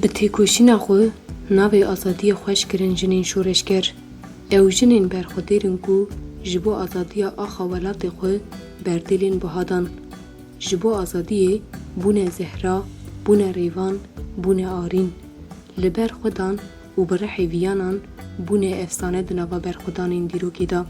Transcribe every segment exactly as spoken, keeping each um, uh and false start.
Bi têkoşîna xwe navê azadiyê xweş kirin jinên şoreşger. Ew jinên berxwedêr in ku ji bo azadiya axa welatê xwe berdêlên biha dan. Ji bo azadiyê bûne zehra, bûne rêvan, bûne arîn. Li ber xwe dan û bi rihê viyanan bûne efsane di nava berxwedanên dîrokê de.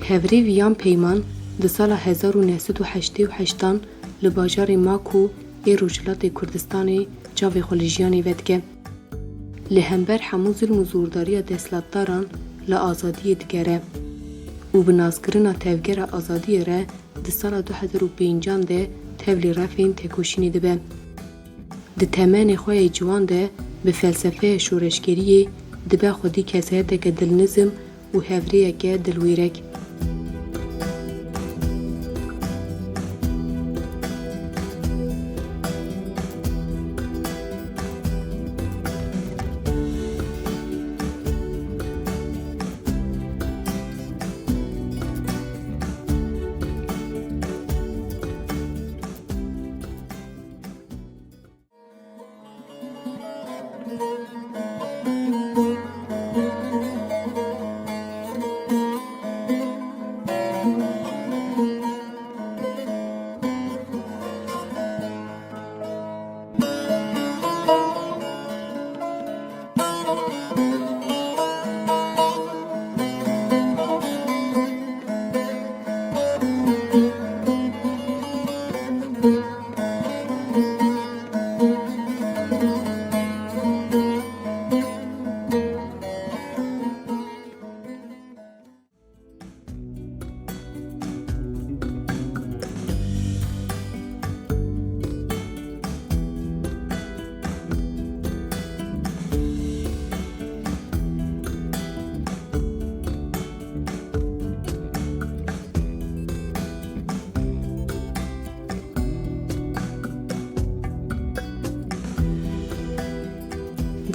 Hevrê Viyan Peyman di sala hezar û neh sed û heştê û heştan li bajarê Mako ê Rojhilatê Kurdistanê çavê xwe li jiyanê vedike. Li hember hemû zilm û zordariya desthilatdaran li azadiyê digere û bi naskirina Tevgera Azadiyê re di sala du hezar û pêncan de tevlî refên têkoşînê dibe. Di temenê xwe yê ciwan de bi felsefeya şoreşgeriyê dibe xwedî kesayeteke dilnizm û hevrêyeke dilwêrek.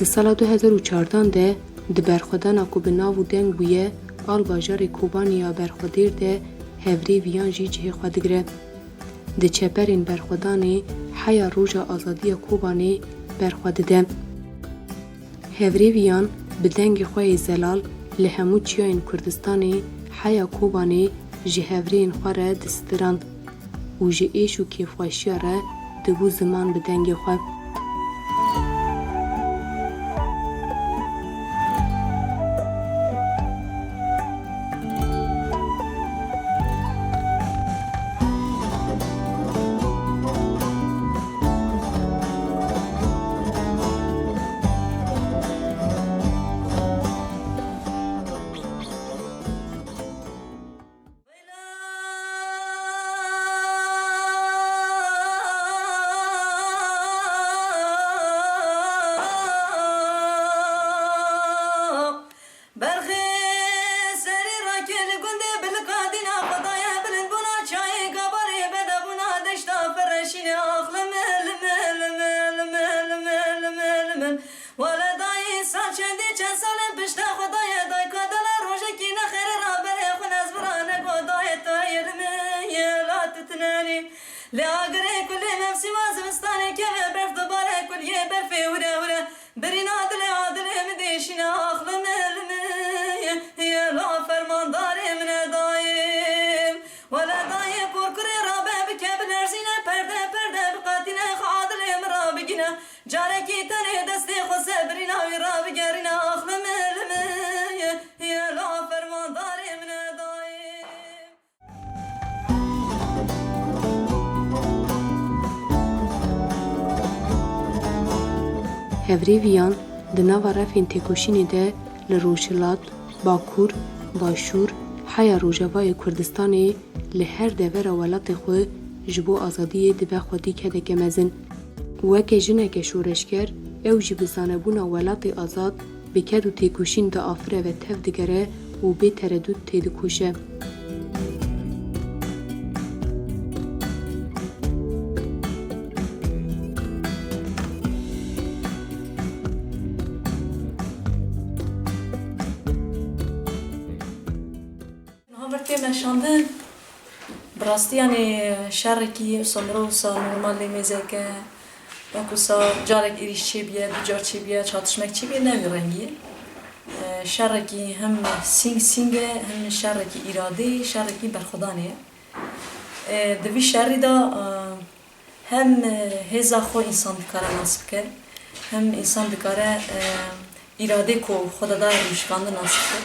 Di sala du hezar û çardan de di berxwedana ku bi nav û deng bûye Al bajarê Kobanê ya berxwedêr de Hevrê Viyan jî cihê xwe digire. Di çeperên berxwedanê heya Roja Azadiya Kobanê berxwe dide. Hevrê Viyan bi dengê xwe yê zelal li hemû çiyayên Kurdistanê heya Kobanê ji hevrêyên xwe re disitirand û ji êş û kêfxweşiya re dibû ziman bi dengê xwe. Nenî. Lê agirê kulê mevsîma zivistanê keve berf dibare kuliyê berfê hûre hûre. Birîna dilê adilê min dêşîne ax li min, li min. Yê la fermandarê min e dayê. Wele dayê korkurê rabe bike bilerzîne perde perde biqetîne xwe adilê min rabigîne. Carekî tenê destê xwe ser birîna wî rabigerîne ax li min, li min. Yê la fermandarê min e dayê. Hevrêviyan di nava refên têkoşînê de li Rojhilat, Bakur, Başûr, heya Rojavayê Kurdistanê li her devera welatê xwe ji bo azadiyê dibe xwedî kedeke mezin. Weke jineke şoreşger, ew jî bi zanebûna welatê azad, bi ked û têkoşîn diafire ve tev digere û bê teredût têdikoşe. Niha vir tê meşandin, bi rastî, yanî, şerekî wisa mirov wisa normal lê mêzeke, wek wisa carek êrîş çêbûye, du car çêbûye, çatişmek çêbûye, ne wî rengî ye. E, şerekî hem sîng sîng e, hem şerekî îradeyê, şerekî berxwedanê ye. E, di vî şerî de, e, hem, e, hêza xwe însan dikare nas bike, hem însan dikare, e, îradê ku xwe de daye rûnişkandin nas bike.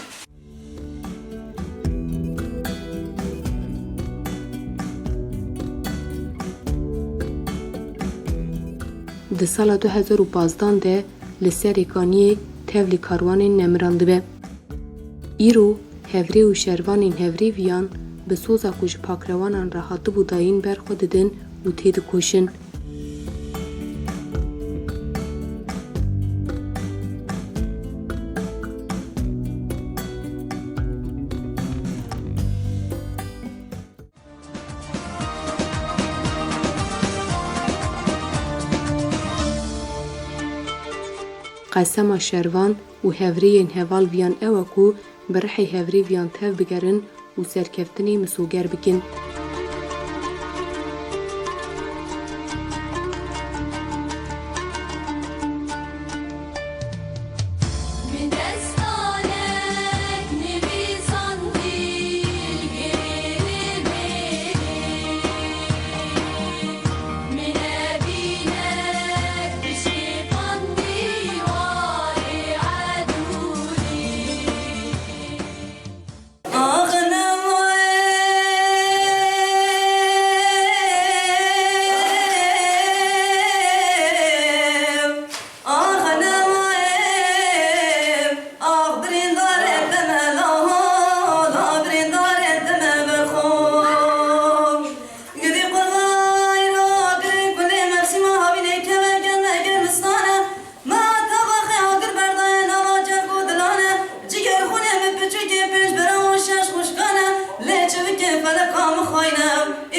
Di sala du hezar û pazdan de li Serê Kaniyê tevlî karwanên nemiran dibe. Îro hevrê û şervanên Hevrêviyan bi soza ku ji pakrewanan re hatibû dayîn ber xwe didin û têdikoşin. Qesema şervan û hevrêyên hevalviyan ew e ku bi rihê Hevrêviyan tev bigerin û serkeftinê misoger bikin. Ax, nema ev, ax, birîndarê te me la, la, birîndarê te me berxo. Gidî qurbayro, girê kulê mevsîma havînê keve gel me gel mistane. Me tebaxê agir berdaye nava cerg û dilane. Ciger xûnê min piçûkê pênc bira û şeş xwişkane. Lê çivikê feleka min xwayne.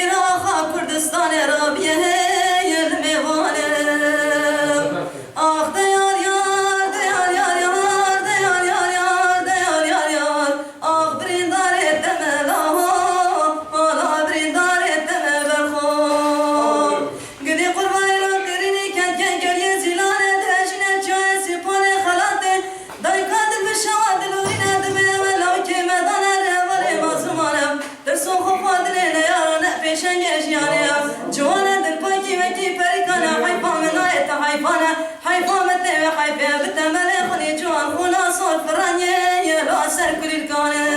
Îro axa Kurdistanê rabiye heye li mêvanim. Ax de yar yar, de yar yar yar, de yar yar yar, de yar yar yar. Ax birîndarê te me la, hala birîndarê te me berxo. Gidî qurbayê ra qirînî kengê geriyê zîlane, dihejîne çiyayê sîpanê xelatê. Dayika dil bi şewa dilorîne, dibê ew e lawikê me dane, li hevalê mazlûman e. Tirso xofa dilê neyara ne pêşengê jiyanê ye. Ciwan e dilpakî wekî perîkan e, heyfa min nayê te heyfan e. Heyfa min tê wê heyfê bi temelê xwinî ciwan xwina sor firaniyê ye la ser kulîlkan e.